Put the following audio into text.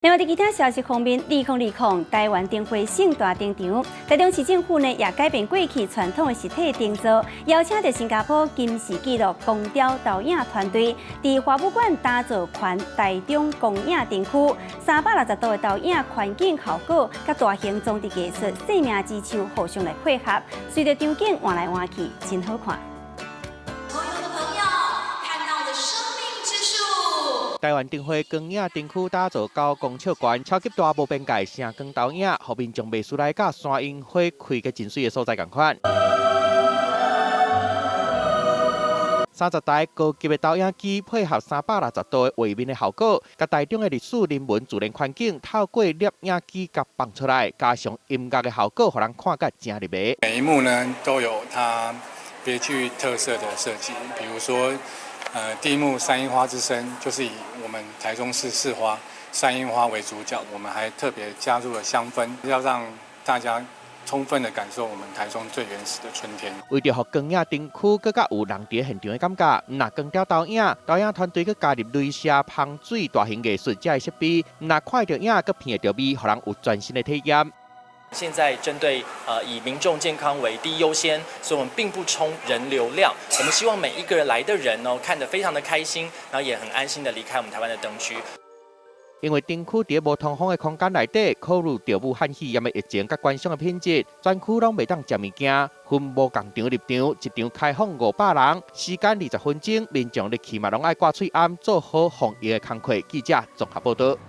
另外，佇其他消息方面，2020台灣燈會盛大登場，台中市政府呢也改變過去傳統的實體燈座，邀請著新加坡金氏紀錄光雕投影團隊，佇華武館打造環台中光影燈區，360度的投影環境效果，佮大型裝置藝術生命之樹互相來配合，隨著場景換來換去，真好看。所有的朋友看到了生命之樹。台灣燈會光影燈區打造9公尺懸、超級大無邊界聲光投影，予民眾袂輸來佮山櫻花開個真媠的所在仝款。30台高級的投影機配合360度的畫面的效果，共台中的歷史人文自然環境透過攝影機共放出來，加上音樂的效果，予人看甲誠入迷。每一幕呢都有它別具特色的設計，比如說，第一幕山櫻花之聲就是以我們台中市市花山櫻花為主角，我們還特別加入了香氛，要讓大家充分的感受我們台中最原始的春天。為著予光影燈區閣較有人佇現場的感覺，毋但光雕投影，投影團隊閣加入雷射噴水大型藝術這的設備，毋但看著影，閣聞著味，予人有全新的體驗。現在針對以民眾健康為第一優先，所以我們並不衝人流量。我們希望每一個人來的人哦，看得非常的開心，然後也很安心的離開我們台灣的燈區。因為燈區佇無通風的空間內底，考慮著武漢肺炎的疫情佮觀賞的品質，全區攏袂當食物件，分無仝場入場，一場開放500人，時間20分鐘，民眾入去嘛攏愛掛喙罨，做好防疫的工課。記者綜合報道。